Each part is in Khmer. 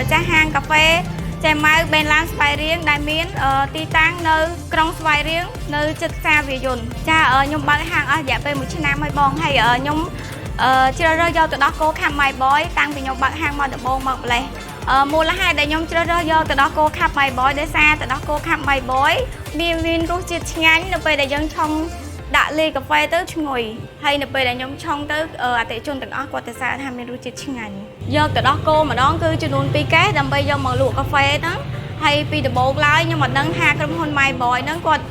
ម្ចាស់ហាងកាហ្វេចែម៉ៅបេនឡានស្វាយរៀងដែលមានទីតាំងនៅក្រុងស្វាយរៀងនៅជិតផ្សារវាយន្តចាខ្ញុំបើកហាងអស់រយៈពេល1ឆ្នាំហើយបងហើយខ្ញុំជ្រើសរើសយកទឹកដោះគោខាប់ My Boy តាំងពីខ្ញុំបើកហាងមកដំបូងមកម្លេះមូលហេតុដែលខ្ញុំជ្រើសរើសយកទឹកដោះគោខាប់ My Boy ដោយសារទឹកដោះគោខាប់ My Boy មានមានរសជាតិឆ្ងាញ់នៅពេលដែលយើងឆុងដាក់លាយកាហ្វេទៅឈ្ងុយហើយនៅពេលដែលខ្ញុំឆុងទៅអតិថិជនទាំងអស់គាត់ទៅសារថាមានរសជាតិឆ្ងាញ់យកទឹកដោះគោម្ដងគឺចំនួន2កែសដើម្បីយកមកលក់កាហ្វេហ្នឹងហើយពីដំបូងឡើយខ្ញុំអត់ដឹងថាក្រុមហ៊ុន My Boy ហ្នឹងគាត់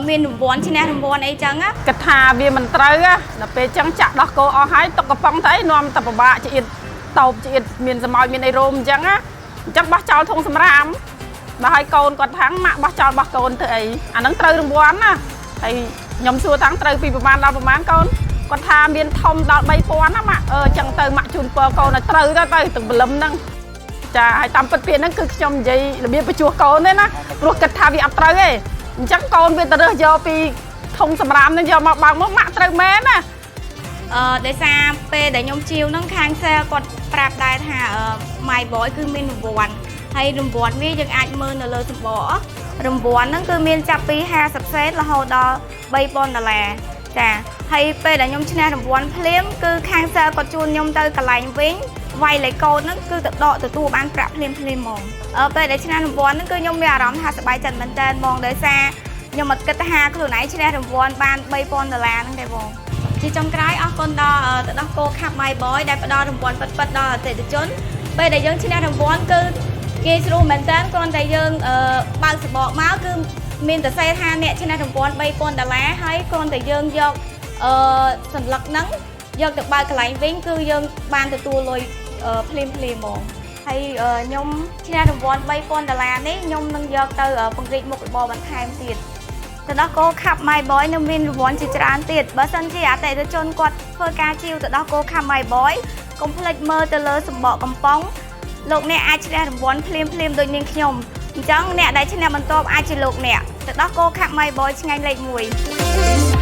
មានរង្វាន់ឈ្នះរង្វាន់អីចឹងណា គិតថាវាមិនត្រូវណាដល់ពេលចឹងចាក់ដោះគោអស់ហើយទុកកំប៉ុងទៅអីនាំតែពិបាកចៀតតោបចៀតមានសម្ោចមានអីរោមអញ្ចឹងណាអញ្ចឹងបោះចោលធុងសម្រាមដល់ហើយកូនគាត់ថាងម៉ាក់បោះចោលបោះកូនធ្វើអីអាហ្នឹងត្រូវរង្វាន់ណាហើយខ្ញុំសួរថាងត្រូវពីប្រមាណដល់ប្រមាណកូនគាត់ថាមានធំដល់3000ណាម៉ាក់អឺចឹងទៅម៉ាក់ជូនពរកូនឲ្យត្រូវទៅទៅទាំងព្រលឹមហ្នឹងចាហើយតាមពិតពាក្យហ្នឹងគឺខ្ញុំនិយាយរបៀបបញ្ជួសកូនទេណាព្រោះគិតថាវាអត់ត្រូវទេអញ្ចឹងកូនវាទៅរើសយកពីធុងសម្រាមហ្នឹងយកមកបើកមកម៉ាក់ត្រូវមែនណា ដោយសារពេលដែលខ្ញុំជាវហ្នឹងខាង sale គាត់ប្រាប់ដែរថាMy Boy គឺមានរង្វាន់ហើយរង្វាន់វាយើងអាចមើលនៅលើសម្បករង្វាន់ហ្នឹងគឺមានចាប់ពី50សេនរហូតដល់3000ដុល្លារចាហើយពេលដែលខ្ញុំឈ្នះរង្វាន់ភ្លាមគឺខាង sale គាត់ជូនខ្ញុំទៅកន្លែងវិញវាយលេខកូដហ្នឹងគឺទៅដកទទួលបានប្រាក់ភ្លាមភ្លាមហ្មងពេលដែលឈ្នះរង្វាន់ហ្នឹងគឺខ្ញុំមានអារម្មណ៍ថាសប្បាយចិត្តមែនតើហ្មងដោយសារខ្ញុំអត់គិតថាខ្លួនឯងឈ្នះរង្វាន់បាន3000ដុល្លារហ្នឹងទេបង ជាចុងក្រោយអរគុណដល់ទឹកដោះគោខាប់ My Boy ដែលផ្ដល់រង្វាន់ពិតៗដល់អតិថិជនពេលដែលយើងឈ្នះរង្វាន់គឺងាយស្រួលមែនតើគ្រាន់តែយើងបើកសបកមកគឺមានតែសេថាអ្នកឈ្នះរង្វាន់3000ដុល្លារហើយគ្រាន់តែយើងយកសន្លឹកហ្នឹងយកទៅបើកកន្លែងវិញគឺយើងបានទទួលលុយភ្លាមភ្លាមហ្មងហើយខ្ញុំឈ្នះរង្វាន់3000ដុល្លារនេះខ្ញុំនឹងយកទៅពង្រីកមុខរបរបន្ថែមទៀត ទឹកដោះគោខាប់ My Boy នៅមានរង្វាន់ជាច្រើនទៀតបើសិនជាអតិថិជនគាត់ធ្វើការជាវទឹកដោះគោខាប់ My Boy កុំភ្លេចមើលទៅលើសម្បកកំប៉ុងលោកអ្នកអាចឈ្នះរង្វាន់ភ្លាមភ្លាមៗដូចនាងខ្ញុំអញ្ចឹងអ្នកដែលឈ្នះបន្ទាប់អាចជាលោកអ្នកទឹកដោះគោខាប់ My Boy ឆ្ងាញ់លេខ1។